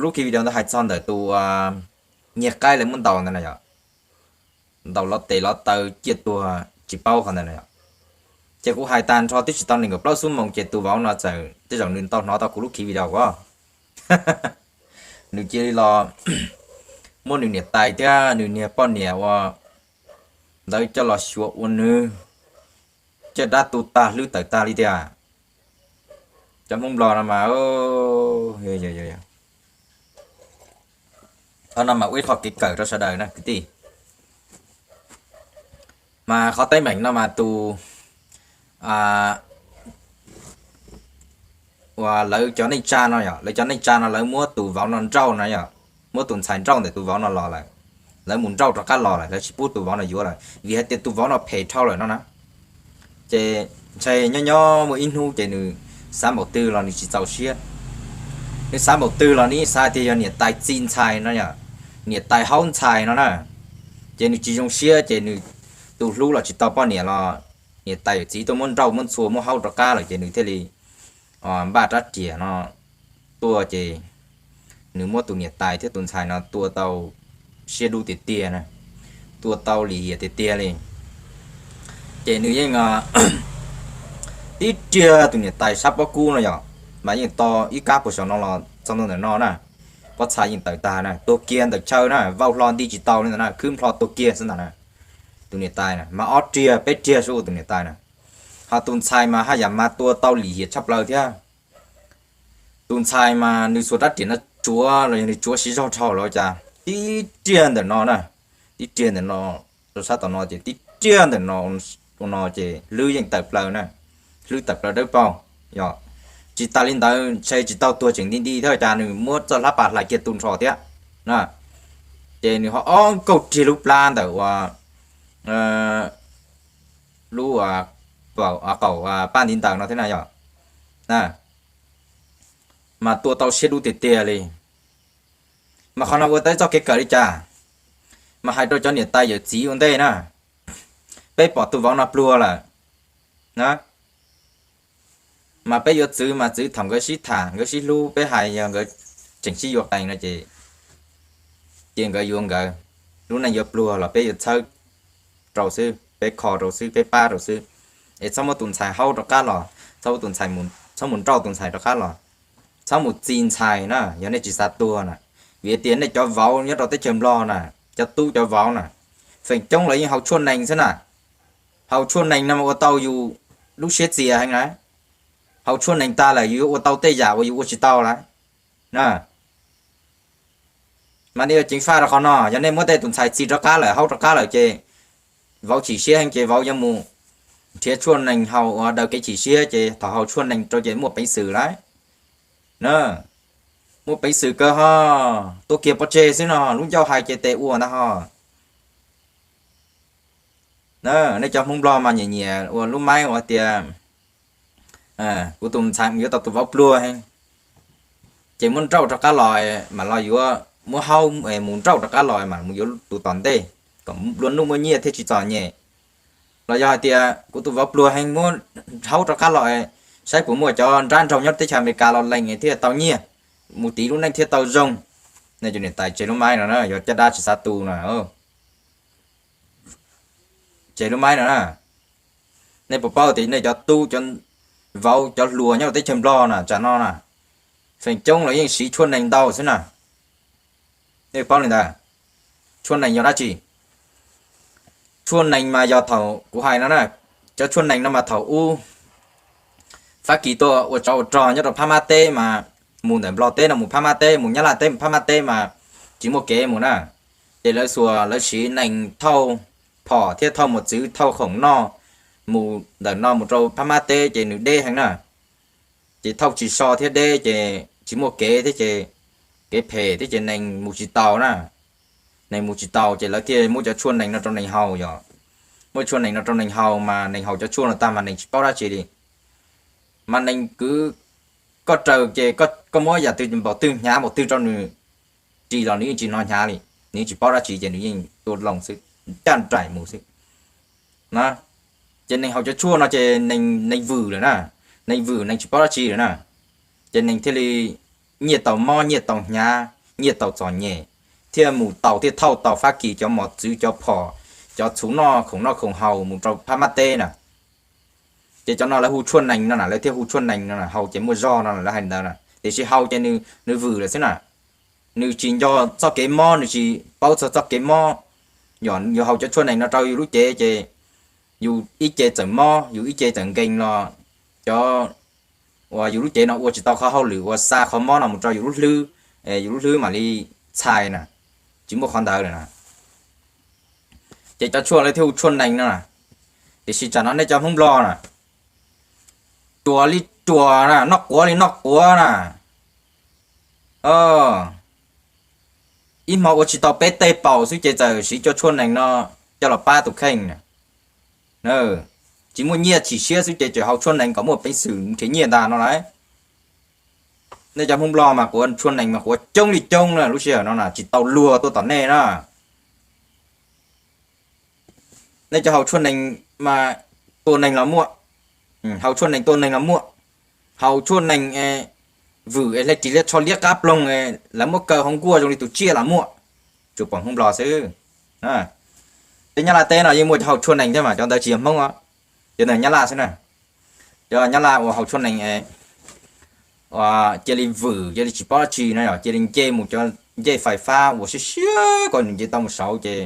lub ki video ntawd hais txog ntawm tus nyiag qaib lawv muab ntaus ntawd na yom, ntaus lov tes lov taw ciaj tuag tsis paub qhov ntawd na yom. Ces kuv hais tag nrho twb tsis tau nees nkaum plaub xuab moos ces tus vauv no txawm tej zaum nws tau hnov tau kuv lub ki video os, nws cia li los muab nws niam tais thiab nws niag poj niam ua ntawd coj los xyuas ua nws, caj dab tu tag hlwb tawm tag li tiag. Cov Hmoob Nplog no mas, qhov no mas ua ib qho kev kawm rau sawv daws na kwv tij. Mas qhov teeb meem no mas tus uas lawv cov neej tsa no yom, lawv cov neej tsa no lawv muab tus vauv no nrauj no yom, muab tus ntxhais nrauj ntawm tus vauv no los lawm, lawv mus nrauj rov qab los lawm, lawv tsis pub tus vauv no yuav lawm vim hais tias tus vauv no phem dhau lawm no na. Ces ntshai nyob nyob muaj ib hnub ces nws xav npaum twg los nws tsis txaus siab, nws xav npaum twg los nws xav tias yog niam tais txi ntxhais no yom, niam tais haub ntxhais no na, ces nws tsis zoo siab ces nws tus hlub los tsis tau poj niam los niam tais yawm txiv tuaj muab nrauj muab ntxhua muab haub rov qab lawm ces nws thiaj li npaj rab riam no tuaj ces nws muab tus niam tais thiab tus ntxhais no tua tau siab dub tiag tiag na, tua tau lim hiam tiag tiag li. Ces nws yeej tib riag tus niam tais sab pob kub no yom, mas yeej to ib kab puas saum no los txog ntawm no na, pob txha yeej tawm tag na, tuag kiag ntawm chaw na, vau hlo nti tsis tau li ntawd na, khwb nplho tuag kiag xwb ntag na. Tus niam tais na mas ob riag peb riag sub ua tus niam tais na, ho tus ntxhais mas haj yam mas tua tau lim hiam tshaj plaws thiab. Tus ntxhais mas nws xuas rab riam no tsuav los yog nws tsuav siv zog dhau los cas tib riag ntawm no na, tib riag ntawm no, rau sab tom no ces tib riag ntawm no, ua no ces hlwb yeej tawm plaws na, hlwb tawm plaws dawb paug. Yog tsis tas li ntawd ntshe tsis tau tuag tseem nti nti thiab cas nws muab txoj hlab pas hlais kiag tu nrho thiab na. Ces nws ho ob nkaug riag lub plab ntawm ua lub qaum paj ntiv ntawd no thiab na yom. Mas tua tau siab dub tiag tiag li. Mas qhov no ua tau txoj kev kawm li cas? Mas hais rau cov niam tais yawm txiv ua ntej na, peb pom tus vauv no pluag lawm na, mas peb yuav txwv mas txwv thaum nkawd sib tham nkawd sib hlub, peb hais yog nkawd tseem sib yuav qees no ces cia nkawd yuav nkawd, lub neej yuav pluag los peb yuav txhawb rau xwb, peb kho rau xwb, peb pab rau xwb. Es txhob muab tus ntxhais haub rov qab los, txhob tus ntxhais, txhob mus nrauj tus ntxhais rov qab los, txhob mus txi ntxhais na yog nej tsis xav tuag na. Vim tias nej cov vauv nyob rau teb chaws Nplog na, cov tub cov vauv na, feem coob lawv yeej haus tshuaj nees xwb na. Haus tshuaj nees no mas ua tau yus lub siab txias heev na. Haus tshuaj nees tag lawm yus yuav ua tau tej yam uas yus ua tsis tau lawm na. Mas nej yuav ceev faj rau qhov no, yog nej muab tej tus ntxhais txi rov qab lawm, haub rov qab lawm ces vauv chim siab heev ces vauv yuav mus nrhiav tshuaj nees haus ua daws kev chim siab ces thaum haus tshuaj nees rau ces muaj peev xwm lawm na. Muaj peev xwm kawg ho, tuaj kiag pov tseg xwb no, lub ncauj hais ces tes ua ntag ho. Nej cov Hmoob Nplog mas nyiam nyiam ua lub maib ua tias kuv tus ntxhais mus yuav tau tus vauv pluag heev, ces muab nrauj rov qab los mam los yuav, muab haub mus nrauj rov qab los mam mus yuav tus tom ntej, kom nplua nuj muaj nyiaj thiaj tsis txom nyem. Los yog hais tias kuv tus vauv pluag heev, muab haub rov qab los saib puas muaj cov nrab nraug nyob teb chaws Amelikas los lees thiaj tau nyiaj, mus tiv lub neej thiaj tau zoo. Nej cov niam tais tseg lub maib no na, yog caj dab tsis xav tu na. Tseg lub maib no na. Nej puas paub tias nej cov tub cov vauv cov hluas nyob teb chaws Nplog na, tsam no na, feem coob los yeej siv tshuaj nees ntau xwb na. Nej paub li ntawd, tshuaj nees yog dab tsi? Tshuaj nees mas yog thaum kuv hais no na, cov tshuaj nees no mas thaum ub Fab Kis tuaj ua tsov ua rog nyob rau Phab Mab teb mas, mus ntawm Nplog teb no mus Phab Mab teb, mus Nyab Laj teb mus Phab Mab teb mas tsis muaj kev mus na. Ces lawv xuas lawv siv nees thauj phom thiab thauj mos txwv thauj khoom noj mus ntawm no mus rau Phab Mab teb ces nws deb heev na. Ces thauj tsis so thiab deb ces tsis muaj kev thiab ces kev phem thiab ces nees mus tsis taus na. Nees mus tsis taus ces lawv thiaj muab cov tshuaj nees no rau nees haus yom. Muab tshuaj nees no rau nees haus mas nees haus cov tshuaj no tag mas nees tsis paub dab tsi li. Mas nees kwv koj raws ces koj muab yam twg npaum twg hnyav npaum twg rau nws ris los nws yeej tsis hnov hnyav li, nws yeej tsis paub dab tsi ces nws yeej tua loo xwb, ncaj nraim mus xwb. Ces nees haus cov tshuaj no ces nees vwm lawm na, nees vwm nees tsis paub dab tsi lawm na, ces nees thiaj li nyiaj tau mob nyiaj tau hnyav, nyiaj tau txom nyem, thiaj mus tau thiaj thauj tau Fab Kis cov mos txwv cov phom, cov txhuv noj khoom noj khoom haus mus rau phab mab teb na. Ces cov no lawv hu tshuaj nees no na, lawv thiaj hu tshuaj nees no na, haus ces muaj zog no na, lawv hais ntawd na. Tiam sis haus ces nws vwm lawm xwb na. Nws tsis nco txoj kev mob, nws tsis paub txog txoj kev mob. Yog yus haus cov tshuaj nees no rau yus lub cev ces yus ib ce txawm mob, yus ib ce txawm nkees los cov uas yus lub cev no ua tsis tau qhov hauj lwm uas xa qhov mob no mus rau yus lub hlwb, yus lub hlwb mam li txhais na, tsis muaj qhov ntawd lawm na. Ces cov tshuaj lawv thiaj hu tshuaj nees no na. Tiam sis tsam no nej cov Hmoob Nplog na, ruas li ruas na, noj quav li noj quav na, ib hmo ua tsis tau peb teg paus xwb ces txawm siv cov tshuaj nees no coj los pab tus kheej na. Tsis muaj nyiaj chim siab xwb ces tseem haus tshuaj nees kom muaj peev xwm nrhiav nyiaj ntag no lauj. Nej cov Hmoob Nplog mas quav tshuaj nees mas quav coob li coob na, lub sij hawm no na tsis tau luag tuaj tom nej na. Nej cov haus tshuaj nees mas tua neeg los muaj, haus tshuaj nees tua neeg los muaj, haus tshuaj nees vwm es hle ris hle tsho liab qab ploog, lawv muab kaw hauv nkuaj zoo li tus tsiaj los muaj, tsuas pom Hmoob Nplog xwb. Tej Nyab Laj teb no yeej muaj cov haus tshuaj nees thiab mas cov ntawd tsis yog Hmoob os, cov ntawd Nyab Laj xwb na. Cov Nyab Laj uas haus tshuaj nees cia li vwm cia li tsis paub dab tsi no yog cia li nce mus cov ncej fais fab uas siab siab ko nws nce tau mus saud ces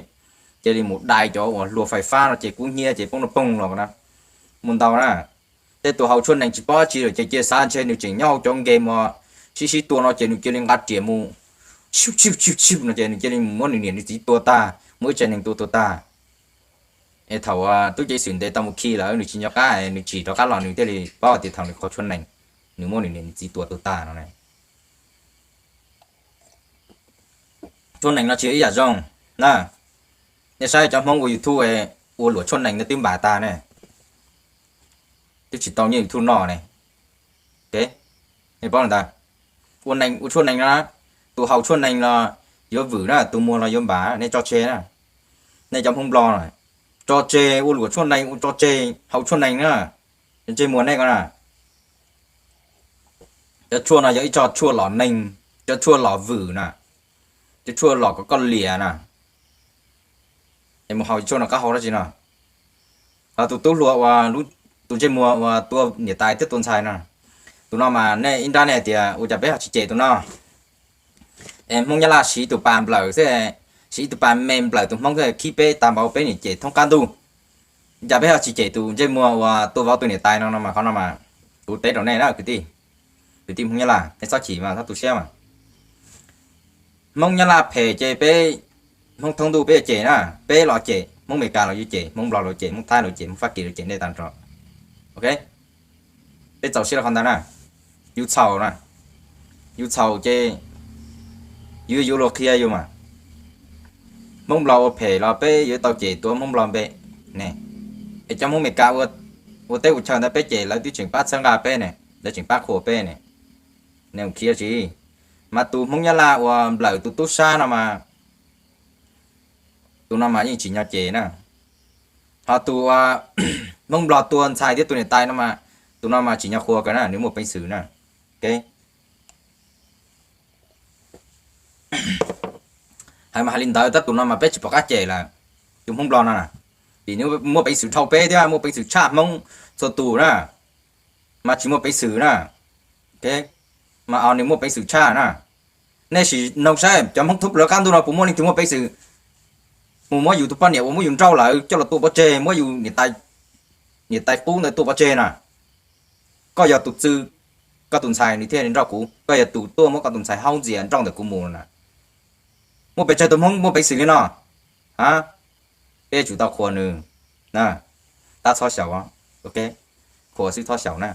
cia li mus dai cov uas hlua fais fab no ces kub hnyiab ces poob no poog los na, mus ntau na. Tej tus haus tshuaj nees tsis paub dab tsi lawm ces cia xav ntshe nws tseem nyob hauv cov nkees uas sib sib tua no ces nws cia li nqa riam mus, tshib tshib tshib tshib no ces nws cia li mus muab nws niam nws txiv tua tag, muab ib tsev neeg tua tuag tag. Es thaum tub ceev xwm ntes tau mus khi lawm nws tsis nco qab, nws tsim rov qab los nws thiaj li paub hais tias thaum nws haus tshuaj nees, nws muab nws niam nws txiv tua tuag tag no na. Tshuaj nees no tsis yog ib yam zoo na. Nej saib cov Hmoob ua YouTube ua luam tshuaj nees no twb npam tag ne, twb tsis tau nyiaj YouTube noj ne. Nej paub ntawd, ua tshuaj nees no, tus haus tshuaj nees los yuav vwm na, tus muag los yuav npam, nej tso tseg na. Nej cov Hmoob Nplog na, tso tseg ua luam tshuaj nees, ua tso tseg haus tshuaj nees na. Ntsej muag nej ko na. Cov tshuaj no yog ib co tshuaj lom neeg, cov tshuaj lom vwm na, cov tshuaj lom kom koj liam na. Es mus haus tshuaj no qab hau dab tsi no? Ho tus tub hluas uas tus ntsej muag uas tua niam tais thiab tua ntxhais no, tus no mas nej ib nrab nej hais tias ua cas peb ho tsis cem tus no? Es Hmoob Nyab Laj siv tus pas nplawm xwb, siv tus pas me nplawm tus Hmoob xwb khib peb tag npaum peb niam cem thoob qab ntuj. Cas peb ho tsis cem tus ntsej muag uas tua vauv tus niam tais no no mas qhov no mas kuv teb rau nej na kwv tij, kwv tij Hmoob Nyab Laj nej txhob chim mas txhob tu siab mas. Hmoob Nyab Laj phem ces peb Hmoob thoob ntuj peb yuav cem na, peb los cem, Hmoob Amelikas los yuav cem, Hmoob Nplog los cem, Hmoob Thaib los cem, Hmoob Fab Kis los cem nej tag nrho. Ok, peb txaus siab rau qhov ntawd na. Yus txhaum na, yus txhaum ces yus yuav luag qhia yus mas. Hmoob Nplog ua phem los peb yuav tau cem tuav Hmoob Nplog npe ne. Es cov Hmoob Amelikas ua teb ua chaw ntawd peb cem lawv twb tseem pab txhawb nqa peb ne, lawv tseem pab qhuas peb ne. Nej mus khiav tsis, mas tus Hmoob Nyab Laj uas nplawm tus tub sab no mas, tus no mas yeej tsim nyog cem na. Ho tus Hmoob Nplog tua ntxhais thiab tua niam tais no mas, tus no mas tsim nyog qhuas kawg na, nws muaj peev xwm na. Hais mas hais li ntawd tab tus no mas peb tsis pom qab cem lawm, tus Hmoob Nplog no na, vim nws muaj peev xwm dhau peb thiab muaj peev xwm tshaj Hmoob txhua tus na, mas tsis muaj peev xwm na. Mas nws muaj peev xwm tshaj na. Nej sim noog saib cov Hmoob thoob plaws qab ntuj no puas muaj leej twg muaj peev xwm mus muab yus tus poj niam uas muab yus nrauj lawm coj los tua pov tseg, muab yus niam tais qub ntawd tua pov tseg na. Koj yog tus txwv, koj tus ntxhais nws thiaj li nrauj kuv, koj yog tus tuaj muab koj tus ntxhais haub ntxias nrauj ntawm kuv mus na. Muaj pes tsawg tus Hmoob muaj peev xwm li no? A, peb tsum tau qhuas nws, tab txhob xyaum, qhuas xwb txhob xyaum na.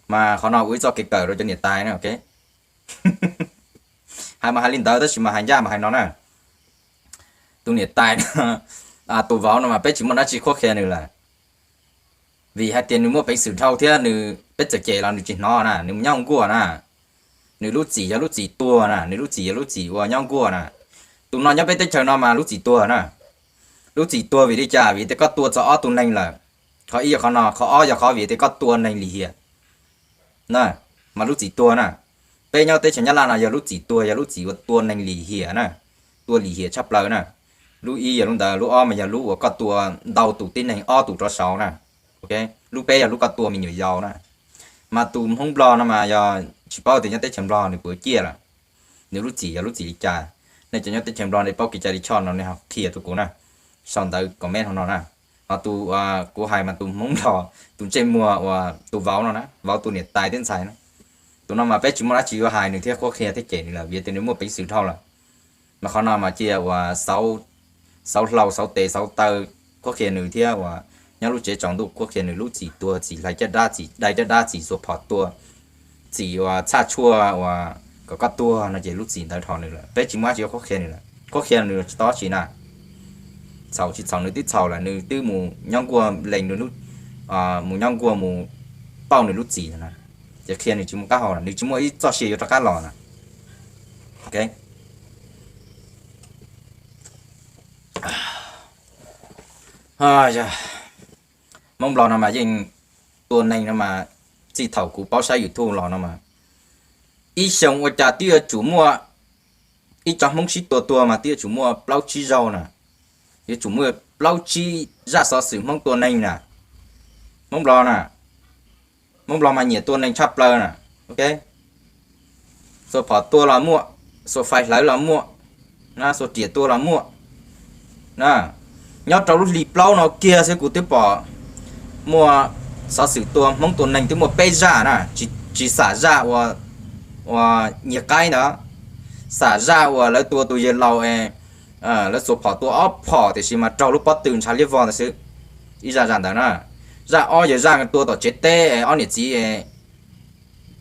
Mas qhov no ua ib txoj kev kawm rau cov niam tais na, ok. Hais mas hais li ntawd tab sis mas hais ncaj mas hais no na. Tus niam tais, tus vauv no mas peb tsis muaj dab tsi qhuab qhia nws lawm. Vim hais tias nws muaj peev xwm dhau thiab nws, peb txawm cem los nws tsis hnov na, nws mus nyob nkuaj na. Nws lub txim yog lub txim tuag na, nws lub txim yog lub txim uas nyob nkuaj na. Tus no nyob peb teb chaws no mas lub txim tuag na. Lub txim tuag vim li cas? Vim tias koj tua txog ob tug neeg lawm. Qhov ib yog qhov no, qhov ob yog qhov vim tias koj tua neeg lim hiam na, mas lub txim tuag na. Peb nyob teb chaws Nyab Laj no yog lub txim tuag, yog lub txim uas tua neeg lim hiam na, tua lim hiam tshaj plaws na. Lub ib yog lub ntawd, lub ob mas yog lub uas koj tua ntau tus tib neeg ob tus rov saud na. Lub peb yog lub koj tua me nyuam yaus na. Mas tus Hmoob Nplog no mas yog tsis paub tias nyob teb chaws Nplog nws puas ciaj lawm, nws lub txim yog lub txim li cas. Nej cov nyob teb chaws Nplog nej paub kev cai lij choj no nej ho qhia rau kuv na, sau ntawv comment hauv no na. Ho tus kuv hais mas tus Hmoob Nplog, tus ntsej muag uas tus vauv no na, vauv tus niam tais thiab ntxhais na, tus no mas peb tsis muaj dab tsi yuav hais nws thiab qhuab qhia thiab cem nws lawm vim tias nws muaj peev xwm dhau lawm. Mas qhov no mas cia uas xauv hlau xauv tes xauv taw qhuab qhia nws thiab uas nyob lub tsev tsaus ntuj qhuab qhia nws lub txim tuag, txim hlais caj dab, txim dai caj dab, txim xuas phom tua, txim uas txhaj tshuaj uas kom koj tuag no ces lub txim ntawd dhos nws lawm, peb tsis muaj dab tsi yuav qhuab qhia nws lawm. Qhuab qhia nws tsis tau dab tsi na. Txhaum tsis txhaum nws twb txhaum lawm, nws twb mus nyob nkuaj lees nws, mus nyob nkuaj mus pauj nws lub txim na, ces qhia nws tsis muaj qab hau lawm, nws tsis muaj ib txoj sia yuav rov qab los na. Hmoob Nplog no mas yeej tua neeg no mas, txij thaum kuv paub saib YouTube los no mas, ib xyoos ua cas twb yuav tsum muaj, ib tsob Hmoob sib tua tuag mas twb yuav tsum muaj plaub tsib zaug na, yuav tsum muaj plaub tsib zaj xov xwm Hmoob tua neeg na. Hmoob Nplog na, Hmoob Nplog mas nyiam tua neeg tshaj plaws na. Xuas phom tua los muaj, xuas fais hlawv los muaj, xuas riam tua los muaj. Nyob rau lub hli plaub no kiag xwb kuv twb pom muaj xov xwm tua Hmoob tua neeg twb muaj peb zaj na, tsis xam zaj uas nyiag qaib ntawd, xam zaj uas lawv tua tus yawg laus, lawv xuas phom tua ob phom tiam sis mas raug lub pob tw ntshav liab vog ntawd xwb. Ib zaj zaj ntawd na, zaj ob yog zaj tua tom tsev teb ob niam txiv,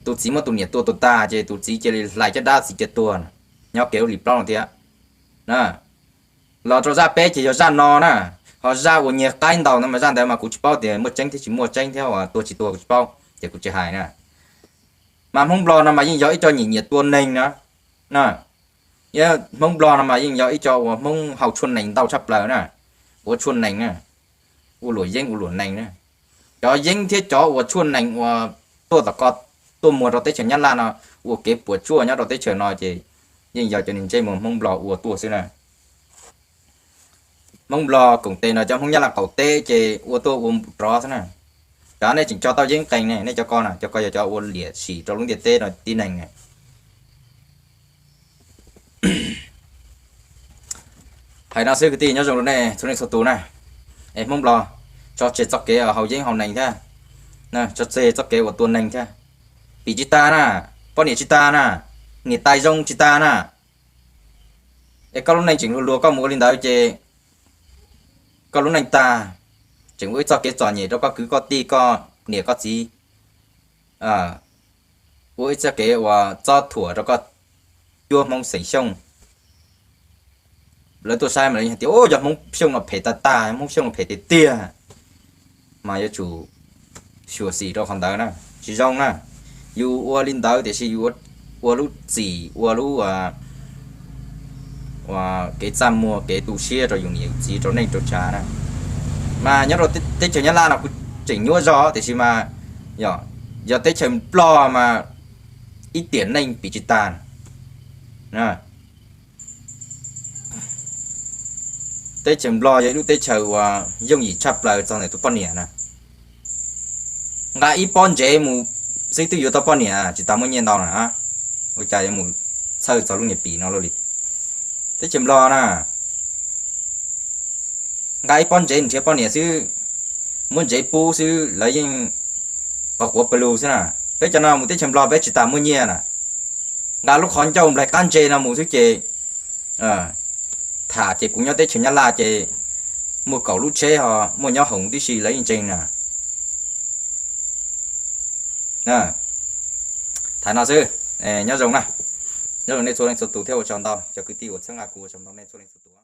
tus txiv muab tus niam tua tuag tag ces tus txiv cia li hlais caj dab txiv cia tuag, nyob kev lub hli plaub no thiab. Los rau zaj peb ces yog zaj no na, ho zaj uas nyiag qaib ntaus ntawd mas zaj ntawd mas kuv tsis paub tias muaj tseeb thiab tsis muaj tseeb thiab uas tuag tsis tuag kuv tsis paub ces kuv tsis hais na. Mas Hmoob Nplog no mas yeej yog ib co nyiam nyiam tua neeg na. Hmoob Nplog no mas yeej yog ib co uas Hmoob haus tshuaj nees ntau tshaj plaws na, ua tshuaj nees na, ua luam yeeb ua luam nees na. Cov yeeb thiab cov uas tshuaj nees uas tuaj tom ko, tuaj muag rau teb chaws Nyab Laj no, ua kev puas tsuaj nyob rau teb chaws no ces yeej yog cov niag ntsej muag Hmoob Nplog ua tuaj xwb na. Hmoob Nplog koom tes no cov Hmoob Nyab Laj qaum teb ces ua tuaj ua rov xwb na. Cov nej tseem tso tau yeeb qees ne, nej cov ko na, cov ko yog cov ua liam sim rau lub ntiaj teb no tib neeg na. Hais no xwb kwv tij, nyob zoo rau nej txhua leej txhua tus na. Es Hmoob Nplog, tso tseg txoj kev haus yeeb haus nees thiab, tso tseg txoj kev uas tua neeg thiab. Pim tsis tas na, poj niam tsis tas na, niam tais zoo tsis tas na. Es koj lub neej tseem luag luag koj mus ua li ntawd ces koj lub neej tag, tseem ua ib txoj kev txom nyem rau koj kwv koj tij koj niam koj txiv, ua ib txoj kev uas txob thuam rau koj cuab Hmoob xeem Xyooj. Lawv tuaj saib mas lawv hais tias, u, cov Hmoob Xyooj no phem tag tag, Hmoob Xyooj no phem tiag tiag. Mas yuav tsum xyuam xim rau qhov ntawd na, tsis zoo na. Yus ua li ntawd tiam sis yus ua lub txim, ua lub, ua kev txaj muag kev tu siab rau yus niam yus txiv rau neej rau tsav na. Mas nyob rau teb chaws Nyab Laj no kuv tseem nyuaj zog tiam sis mas yog teb chaws Nplog mas ib tiam neej pim tsis tas. Teb chaws Nplog yog ib lub teb chaws uas yooj yim tshaj plaws txog ntawm tus poj niam na. Nqa ib pob ntsev mus xwb twb yuav tau poj niam, tsis tas muaj nyiaj ntau na. Ua cas yuav mus txhawj txog lub niag pim no luaj li? Teb chaws Nplog na, nqa ib pob ntsev mus nrhiav poj niam xwb, muab ntsev pub xwb lawv yeej qhov quav pawg lug xwb na. Peb cov no mus teb chaws Nplog peb tsis tas muaj nyiaj na. Nqa lub qhov ncauj nplaig qab ntse no mus xwb ces tham ces kuv nyob teb chaws Nyab Laj ces muaj kaum lub tsheb ho muaj nyob hoom tib si lawv yeej ntseeg na. Tham no xwb, nyob zoo na. Nyob zoo nej txhua leej txhua tus thiab ua tsaug ntau cov kwv tij uas txhawb nqa kuv, ua tsaug ntau nej txhua leej txhua tus.